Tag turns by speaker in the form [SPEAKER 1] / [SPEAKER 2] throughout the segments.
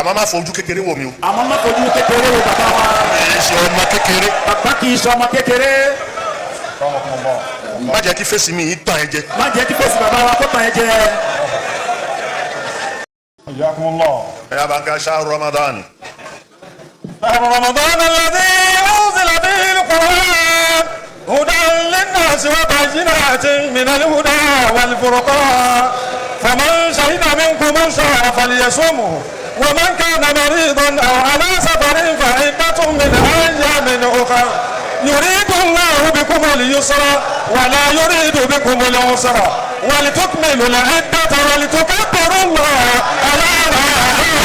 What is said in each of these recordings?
[SPEAKER 1] Àmọ́ má fojú kékeré wò mí o.
[SPEAKER 2] Àmọ́ má fojú kékeré wo bàbá wa.
[SPEAKER 1] Kì í ṣe ọmọ kékeré.
[SPEAKER 2] Bàbá kì í ṣe ọmọ kékeré.
[SPEAKER 1] Má jẹ́ kí fèsì mi yìí tàn ẹ́ jẹ.
[SPEAKER 2] Má jẹ́ kí fèsì bàbá wa kó tàn ẹ́ jẹ.
[SPEAKER 3] Hayyakumullah.
[SPEAKER 1] Ẹ yá bá ń ka ṣáà Ramadan.
[SPEAKER 3] شهر رمضان الذي أنزل فيه القرآن هدى للناس وبينات من الهدى والفرقان فمن شهد منكم الشهر فليصمه ومن كان مريضا أو على سفر فعدة من أيام أخر يريد الله بكم اليسر ولا يريد بكم العسر ولتكملوا العدة ولتكبروا الله على ما هداكم.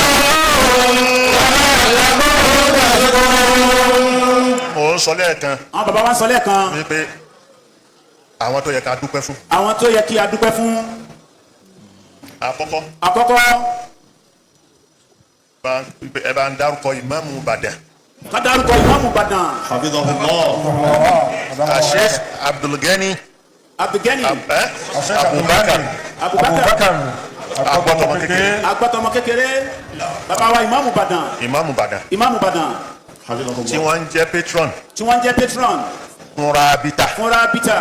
[SPEAKER 1] Mo ń sọ lẹ́ẹ̀kan
[SPEAKER 2] Àwọn bàbá wa ń sọ lẹ́ẹ̀kan.
[SPEAKER 1] wípé àwọn tó yẹ ká dúpẹ́ fún.
[SPEAKER 2] Àwọn tó yẹ kí a dúpẹ́ fún.
[SPEAKER 1] Àkọ́kọ́.
[SPEAKER 2] Àkọ́kọ́.
[SPEAKER 1] Ẹ bá ń dárúkọ ìmáàmù Ìbàdàn.
[SPEAKER 2] Ká dárúkọ ìmáàmù Ìbàdàn.
[SPEAKER 1] Hafidhahullah. Sheikh Abdulgani.
[SPEAKER 2] Abdulgani.
[SPEAKER 1] Abubakar.
[SPEAKER 2] Abubakar.
[SPEAKER 1] Agbọ́tọmọ kékeré.
[SPEAKER 2] Agbọ́tọmọ kékeré. Bàbá wa ìmáàmù Ìbàdàn.
[SPEAKER 1] Ìmáàmù Ìbàdàn.
[SPEAKER 2] Ìmáàmù Ìbàdàn.
[SPEAKER 1] Tí wọ́n ń jẹ́ patron.
[SPEAKER 2] Tí wọ́n ń jẹ́ patron.
[SPEAKER 1] Fúnra bíta.
[SPEAKER 2] Fúnra bíta.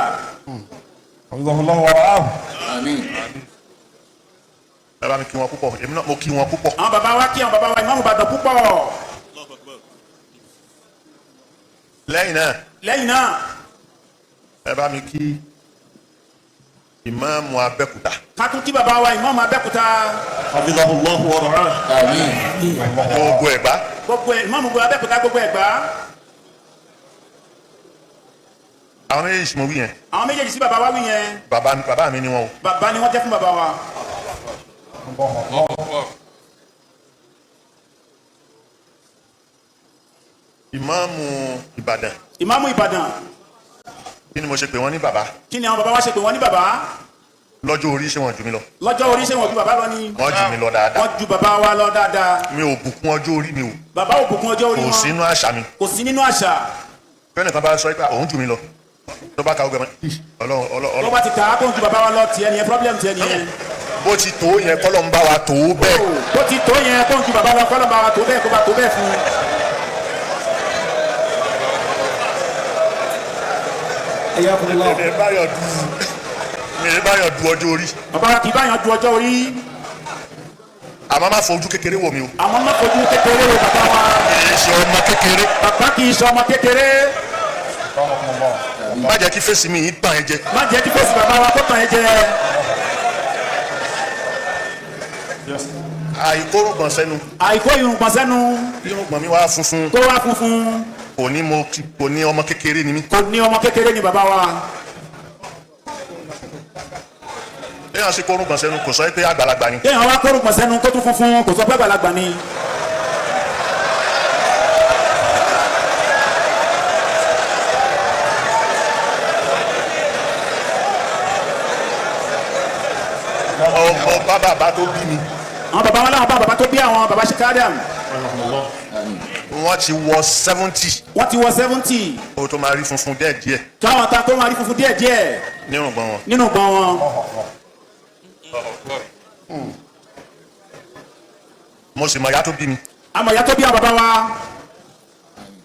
[SPEAKER 3] Hafidhahullah wa ra'ahu.
[SPEAKER 4] Àmín.
[SPEAKER 1] Bàbá mi kí wọn púpọ̀, èmi náà mo kí wọn púpọ̀.
[SPEAKER 2] Àwọn bàbá wa kí àwọn bàbá wa ìmáàmù Ìbàdàn púpọ̀.
[SPEAKER 1] Lẹ́yìn náà.
[SPEAKER 2] Lẹ́yìn náà.
[SPEAKER 1] Ẹ bá mi kí ìmáàmù Abẹ́òkúta.
[SPEAKER 2] Ká tún kí bàbá wa ìmáàmù Abẹ́òkúta.
[SPEAKER 1] Hafidhahullah wa ra'ahu.
[SPEAKER 4] Àmín.
[SPEAKER 1] Gbogbo Ẹ̀gbá.
[SPEAKER 2] Gbogbo ẹ̀ ìmáàmù gbogbo Abẹ́òkúta gbogbo Ẹ̀gbá.
[SPEAKER 1] Àwọn méjèèjì mo wí yẹn.
[SPEAKER 2] Àwọn méjèèjì sí bàbá wa wí yẹn.
[SPEAKER 1] Bàbá mi ni wọn o.
[SPEAKER 2] Bàbá ni wọ́n jẹ́ fún bàbá wa.
[SPEAKER 1] Ìmáàmù Ìbàdàn.
[SPEAKER 2] Ìmáàmù Ìbàdàn.
[SPEAKER 1] Kí ni mo ṣe pè wọ́n ní bàbá?
[SPEAKER 2] Kí ni àwọn bàbá wa ṣe pè wọ́n ní bàbá?
[SPEAKER 1] Lọ́jọ́ orí ṣé wọ́n jù mí lọ.
[SPEAKER 2] Lọ́jọ́ orí ṣé wọ́n ju bàbá lọ ni?
[SPEAKER 1] Wọ́n jù mí lọ dáadáa.
[SPEAKER 2] Wọ́n ju bàbá wa lọ dáadáa.
[SPEAKER 1] Mi ò bùkún ọjọ́ orí mi o.
[SPEAKER 2] Bàbá ò bùkún ọjọ́ orí wọn.
[SPEAKER 1] Kò sínú àṣà mi.
[SPEAKER 2] Kò sí nínú àṣà.
[SPEAKER 1] Fẹ́ni kan bá sọ pé òun jù mí lọ. Tó bá ka ọgbẹ́ mọ́. Ọlọ́run Ọlọ́run.
[SPEAKER 2] Tó bá ti kà á kó ń ju bàbá wa lọ tiẹ̀ nìyẹn, problem tiẹ̀ nìyẹn.
[SPEAKER 1] Bó ti tó yẹn kọ́lọ́ ń bá wa tó bẹ́ẹ̀.
[SPEAKER 2] Bó ti tó yẹn kó ń ju bàbá wa kọ́lọ́ ń bá wa tó bẹ́ẹ̀ kó bá tó bẹ́ẹ̀ fún un.
[SPEAKER 1] Mi ì báyọ̀ du ọjọ́ orí.
[SPEAKER 2] Bàbá wa kì í báyọ̀ du ọjọ́ orí.
[SPEAKER 1] Àmọ́ má fojú kékeré wò mí o.
[SPEAKER 2] Àmọ́ má fojú kékeré wò bàbá wa.
[SPEAKER 1] Kì í ṣe ọmọ kékeré.
[SPEAKER 2] Bàbá kì í ṣe ọmọ kékeré.
[SPEAKER 1] Má jẹ́ kí fèsì mi yìí tàn ẹ́ jẹ.
[SPEAKER 2] Má jẹ́ kí fèsì bàbá wa kó tàn ẹ́ jẹ.
[SPEAKER 1] Àìkórùngbọ̀n sẹ́nu.
[SPEAKER 2] Àìkó irùngbọ̀n sẹ́nu.
[SPEAKER 1] Irùngbọ̀n mi wá funfun.
[SPEAKER 2] Tó wá funfun.
[SPEAKER 1] Kò ní mo kò ní ọmọ kékeré ni mí.
[SPEAKER 2] Kò ní ọmọ kékeré ni bàbá wa.
[SPEAKER 1] Téèyàn sì kórùngbọ̀n sẹ́nu kò sọ pé àgbàlagbà ni.
[SPEAKER 2] Téèyàn wá kórùngbọ̀n sẹ́nu kó tún funfun kò sọ pé àgbàlagbà ni.
[SPEAKER 1] Ọmọ bá bàbá tó bí mi.
[SPEAKER 2] Àwọn bàbá wọn láwọn bá bàbá tó bí àwọn bàbá Sheikh Adam.
[SPEAKER 1] Wọ́n ti wọ 70.
[SPEAKER 2] Wọ́n ti wọ 70.
[SPEAKER 1] O tó máa rí funfun díẹ̀ díẹ̀.
[SPEAKER 2] Káwọn ta tó máa rí funfun díẹ̀ díẹ̀.
[SPEAKER 1] Nínú gbọ̀n wọn.
[SPEAKER 2] Nínú gbọ̀n wọn.
[SPEAKER 1] Mo sì mọ ìyá tó bí mi.
[SPEAKER 2] Àmọ́ ìyá tó bí àwọn bàbá wa.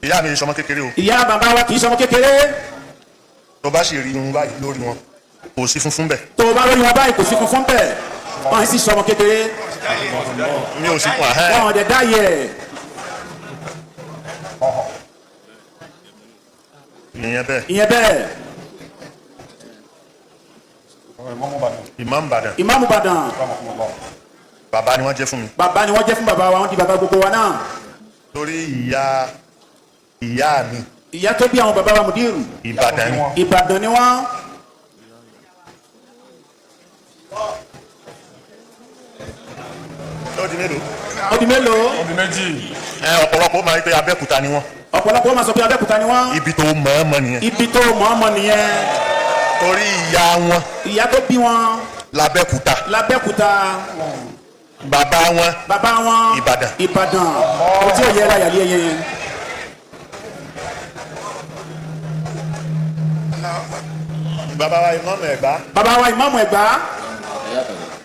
[SPEAKER 1] Ìyá mi kì í ṣọmọ kékeré o.
[SPEAKER 2] Ìyá bàbá wa kì í ṣọmọ kékeré.
[SPEAKER 1] Tó bá sì rí irun báyìí lórí wọn, kò sí funfun bẹ́ẹ̀.
[SPEAKER 2] Tó bá lórí wọn báyìí kò sí funfun bẹ́ẹ̀. Wọ́n sì ṣọmọ kékeré.
[SPEAKER 1] Mi ò sí kún ahẹ́.
[SPEAKER 2] Wọ́n ọ̀dẹ̀ dáyẹ̀.
[SPEAKER 1] Ìyẹn bẹ́ẹ̀.
[SPEAKER 2] Ìyẹn bẹ́ẹ̀.
[SPEAKER 1] Ìmáàmù Ìbàdàn.
[SPEAKER 2] Ìmáàmù Ìbàdàn.
[SPEAKER 1] Bàbá ni wọ́n jẹ́ fún mi.
[SPEAKER 2] Bàbá ni wọ́n jẹ́ fún bàbá wa, wọ́n di bàbá gbogbo wa náà.
[SPEAKER 1] Torí ìyá ìyá mi.
[SPEAKER 2] Ìyá tó bí àwọn bàbá wa Mùdírù.
[SPEAKER 1] Ìbàdàn ni.
[SPEAKER 2] Ìbàdàn ni wọ́n.
[SPEAKER 1] Ó di mélòó?
[SPEAKER 2] Ó di mélòó?
[SPEAKER 3] Ó di méjì.
[SPEAKER 1] Ẹ ọ̀pọ̀lọpọ̀ máa ń pè Abẹ́òkúta ni wọ́n.
[SPEAKER 2] Ọ̀pọ̀lọpọ̀ máa sọ pé Abẹ́òkúta ni wọ́n.
[SPEAKER 1] Ibi tó mọ̀ọ́mọ̀ nìyẹn.
[SPEAKER 2] Ibi tó mọ̀ọ́mọ̀ nìyẹn.
[SPEAKER 1] Torí ìyá wọn.
[SPEAKER 2] Ìyá tó bí wọn.
[SPEAKER 1] L'Abẹ́òkúta.
[SPEAKER 2] L'Abẹ́òkúta.
[SPEAKER 1] Bàbá wọn.
[SPEAKER 2] Bàbá wọn.
[SPEAKER 1] Ìbàdàn.
[SPEAKER 2] Ìbàdàn. O tí ò yẹ ra yàrá yẹn yẹn.
[SPEAKER 1] Bàbá wa Ìmáàmù Ẹ̀gbá.
[SPEAKER 2] Bàbá wa Ìmáàmù Ẹ̀gbá.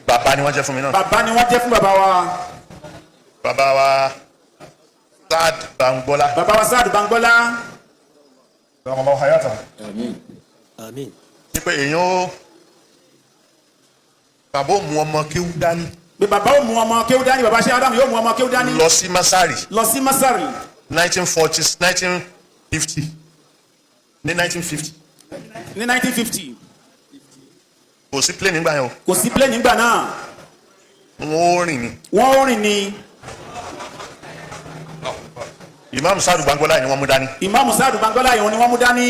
[SPEAKER 1] Bàbá ni wọ́n jẹ́ fún mi náà.
[SPEAKER 2] Bàbá ni wọ́n jẹ́ fún bàbá wa.
[SPEAKER 1] Bàbá wa Saad Bangbola.
[SPEAKER 2] Bàbá wa Saad Bangbola.
[SPEAKER 3] Allahu hayatahu.
[SPEAKER 4] Àmín.
[SPEAKER 1] Ní pé èèyàn ó bàbá ò mú ọmọ kéwú dání.
[SPEAKER 2] Bí bàbá ò mú ọmọ kéwú dání, bàbá Sheikh Adam yóò mú ọmọ kéwú dání.
[SPEAKER 1] Lọ sí Masari.
[SPEAKER 2] Lọ sí Masari.
[SPEAKER 1] 1940, 1950, ní 1950.
[SPEAKER 2] Ní 1950.
[SPEAKER 1] Kò sí plane nígbà yẹn o.
[SPEAKER 2] Kò sí plane nígbà náà.
[SPEAKER 1] Wọ́n ó rìn ni.
[SPEAKER 2] Wọ́n ó rìn ni.
[SPEAKER 1] Imam Saad Bangbola ni wọ́n mú dání.
[SPEAKER 2] Imam Saad Bangbola yìí ni wọ́n mú dání.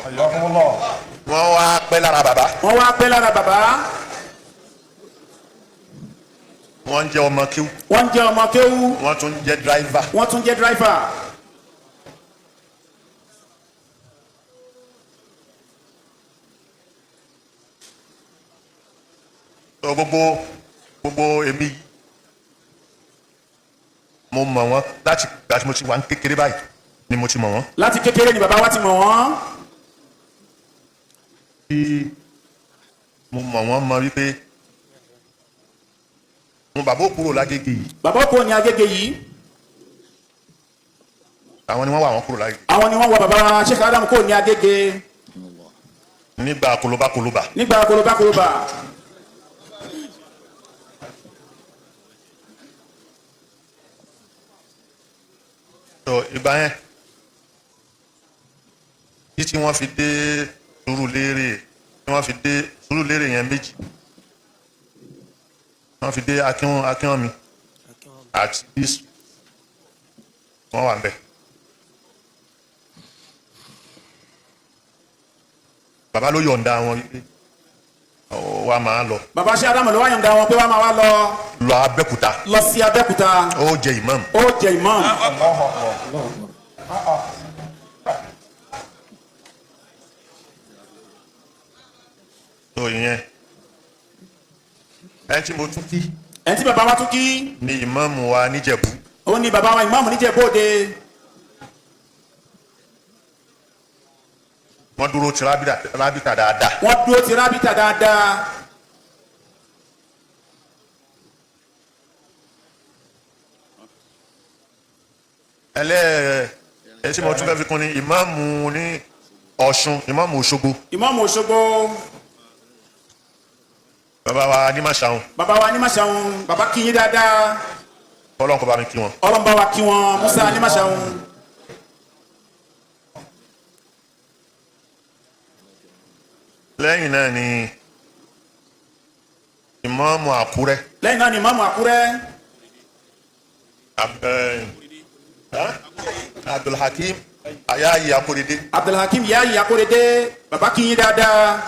[SPEAKER 3] Hayyakumullah.
[SPEAKER 1] Wọ́n wá pẹ́ lára bàbá.
[SPEAKER 2] Wọ́n wá pẹ́ lára bàbá.
[SPEAKER 1] Wọ́n ń jẹ́ ọmọ kéwú.
[SPEAKER 2] Wọ́n ń jẹ́ ọmọ kéwú.
[SPEAKER 1] Wọ́n tún jẹ́ dráìvà.
[SPEAKER 2] Wọ́n tún jẹ́ dráìfà.
[SPEAKER 1] So gbogbo èmi mo mọ̀ wọ́n láti ìgbà tí mo ti wà ní kékeré báyìí ni mo ti mọ̀ wọ́n.
[SPEAKER 2] Láti kékeré ni bàbá wa ti mọ̀ wọ́n.
[SPEAKER 1] Tí mo mọ̀ wọ́n mọ̀ wípé mo bàbá ò kúrò lágége yìí.
[SPEAKER 2] Bàbá ò kúrò ní Agége yìí.
[SPEAKER 1] Àwọn ni wọ́n wà wọ́n kúrò lágége.
[SPEAKER 2] Àwọn ni wọ́n wọ bàbá Sheikh Adam kúrò ní Agége.
[SPEAKER 1] Nígbà kólóbá kólóbá.
[SPEAKER 2] Nígbà kólóbá kólóbá.
[SPEAKER 1] So ìgbà yẹn títí wọ́n fi dé Sùúrùlérè, tí wọ́n fi dé Sùúrùlérè yẹn méjì, wọ́n fi dé Akínwọ̀nmi àti bísí wọ́n wà níbẹ̀. Bàbá ló yọ̀ǹda wọn wípé wá máa lọ.
[SPEAKER 2] Bàbá Sheikh Adam ló wá yọ̀ǹda wọn pé wá máa wá lọ.
[SPEAKER 1] Lọ Abẹ́òkúta.
[SPEAKER 2] Lọ sí Abẹ́òkúta.
[SPEAKER 1] Ó jẹ imam.
[SPEAKER 2] Ó jẹ imam.
[SPEAKER 3] Allahu Akbar.
[SPEAKER 1] Tó ìyẹn ẹ tí mo tún kí.
[SPEAKER 2] Ẹ tí bàbá wa tún kí.
[SPEAKER 1] Ni ìmáàmù wa níjẹ̀bú.
[SPEAKER 2] Ó ní bàbá wa ìmáàmù níjẹ̀bú Òde.
[SPEAKER 1] Wọ́n dúró ti rábìtà dáadáa.
[SPEAKER 2] Wọ́n dúró ti rábìtà dáadáa.
[SPEAKER 1] Ẹlẹ́ ẹ tí mo tún fẹ́ fi kún ni ìmáàmù ní Ọ̀ṣun, ìmáàmù Òṣogbo.
[SPEAKER 2] Ìmáàmù Òṣogbo.
[SPEAKER 1] Bàbá wa ní Màṣàun.
[SPEAKER 2] Bàbá wa ní Màṣàun, bàbá kí yín dáadáa.
[SPEAKER 1] Ọlọ́run kó bá mi kí wọn.
[SPEAKER 2] Ọlọ́run bá wa kí wọn, Musa ní Màṣàun.
[SPEAKER 1] Lẹ́yìn náà ni ìmáàmù Àkúrẹ́.
[SPEAKER 2] Lẹ́yìn náà ni ìmáàmù Àkúrẹ́.
[SPEAKER 1] Abdulhakeem Ayayi Akorede.
[SPEAKER 2] Abdulhakeem Yayi Akorede, bàbá kí yín dáadáa.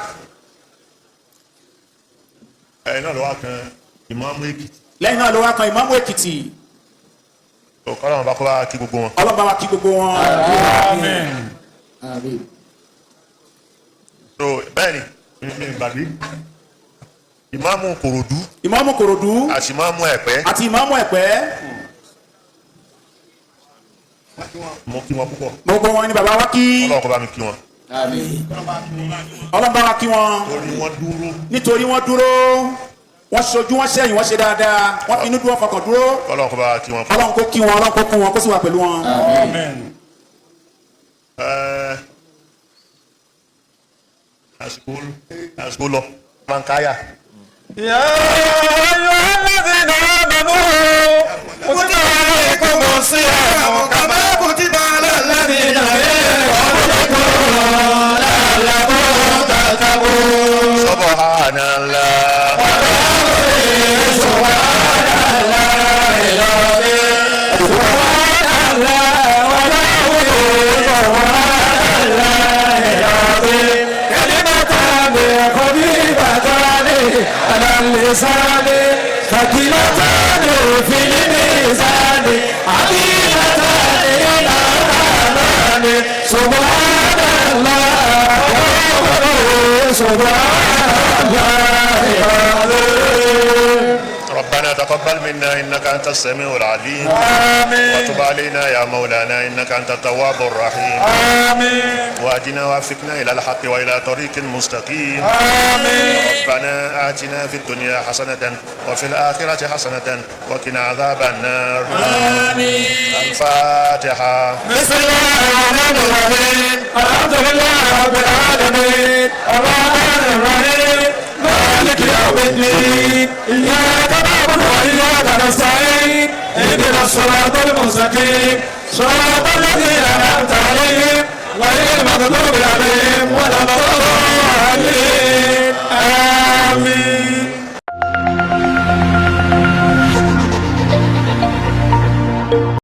[SPEAKER 1] Ẹ̀yin náà ló wá kan ìmáàmù Èkìtì.
[SPEAKER 2] Lẹ́yìn náà ló wá kan ìmáàmù Èkìtì.
[SPEAKER 1] Ọlọ́run bá kó bá kí gbogbo wọn.
[SPEAKER 2] Ọlọ́run bá wa kí gbogbo wọn.
[SPEAKER 3] Àmín.
[SPEAKER 4] Àmín.
[SPEAKER 1] So bẹ́ẹ̀ ni mi gbàgbé ìmáàmù Kòròdú.
[SPEAKER 2] Ìmáàmù Kòròdú.
[SPEAKER 1] Àti ìmáàmù Ẹ̀pẹ́.
[SPEAKER 2] Àti ìmáàmù Ẹ̀pẹ́.
[SPEAKER 1] Mo kí wọn púpọ̀.
[SPEAKER 2] Gbogbo wọn ni bàbá wa kí.
[SPEAKER 1] Ọlọ́run kó bá mi kí wọn.
[SPEAKER 4] Àmín.
[SPEAKER 2] Ọlọ́run bá wa kí wọn.
[SPEAKER 1] Torí wọ́n dúró.
[SPEAKER 2] Nítorí wọ́n dúró, wọ́n ṣojú, wọ́n ṣẹ̀yìn, wọ́n ṣe dáadáa, wọ́n finú dúró, fọkàn dúró.
[SPEAKER 1] Ọlọ́run kó bá wa kí wọn.
[SPEAKER 2] Ọlọ́run kó kí wọn, Ọlọ́run kó kún wọn, kó sì wà pẹ̀lú wọn.
[SPEAKER 3] Àmín.
[SPEAKER 1] Àsìkò lọ Mankaya.
[SPEAKER 3] Ya ayyuhalladhina amanu kutiba alaykumus siyamu kama kutiba alal ladhina min qablikum la'allakum tattaqun.
[SPEAKER 1] Subhanallah.
[SPEAKER 3] اللسان ثقيلتان في الميزان عظيمتان إلى الرحمن سبحان الله سبحان الله العظيم.
[SPEAKER 1] ربنا تقبل منا إنك إنك أنت السميع العليم.
[SPEAKER 3] آمين.
[SPEAKER 1] وتب علينا يا مولانا إنك أنت التواب الرحيم.
[SPEAKER 3] آمين.
[SPEAKER 1] واهدنا وافقنا إلى الحق وإلى طريق مستقيم.
[SPEAKER 3] آمين.
[SPEAKER 1] ربنا آتنا في الدنيا حسنة وفي الآخرة حسنة وقنا عذاب النار.
[SPEAKER 3] آمين.
[SPEAKER 1] الفاتحة.
[SPEAKER 3] بسم الله الرحمن الرحيم. الحمد لله رب العالمين. الرحمن الرحيم. مالك يوم الدين. إياك نعبد وإياك نستعين. اهدنا الصراط المستقيم. صراط الذين أنعمت عليهم غير المغضوب عليهم.